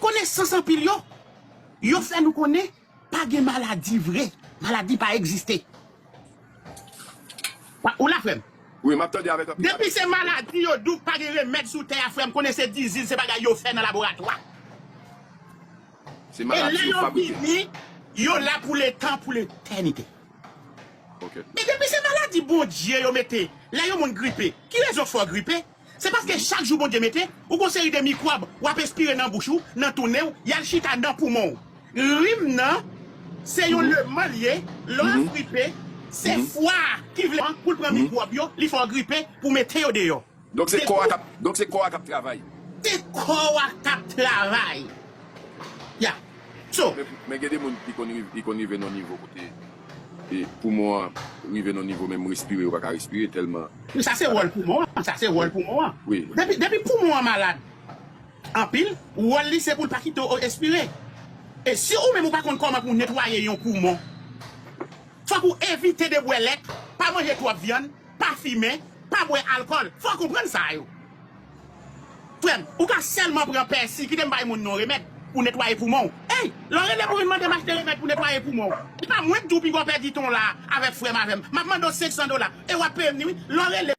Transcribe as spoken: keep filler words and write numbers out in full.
konesans anpil yo, yo fè nou konnen pa gen maladi vre. Maladi pa egziste. Ou la, frè m? Wi, m ap tande avèk anpil. Depi se maladi yo di w pa gen remèd sou tè a, frè m, konnen se dizil, se bagay yo fè nan laboratwa. E lè yo vini, yo la pou letan, pou letènite. E depi se maladi Bondye yo mete, lè yon moun gripe, ki rezon fè w gripe? Se paske chak jou Bondye mete, ou gon seri de mikwòb w ap espire nan bouch ou, nan tou nen w, y al chita nan poumon w. Rim nan, se yon leman l ye, lè w ap gripe, se fwa a ki vle pou l pran mikwòb yo, li fè w gripe pou mete yo deyò. Donk se kò a k ap, donk se kò a k ap travay. Se kò a k ap travay. Ya. So. Men, men gen de moun ki konn rive, ki konn rive nan nivo kote e poumon an rive nan nivo menm respire yo pa ka respire tèlman. Sa se wòl poumon an, sa se wòl poumon an. Depi, depi poumon an malad anpil, wòl li se pou l pa kite w espire. E si ou menm ou pa konn kòman pou w netwaye yon poumon, fòk ou evite de bwè lèt, pa manje twòp vyann, pa fimen, pa bwè alkòl. Fò w konprann sa yo. Frè m, ou ka sèlman pran pèsi, kite m bay moun non remèd pou netwaye poumon w. Ey, lè w rele pou vin mande m achte remèd pou netwaye poumon w, se pa mwen k di w piga w pèdi tan w la avèk frè m avè m. M ap mande w senk san dola, e w ap peye m ni wi. Lè w rele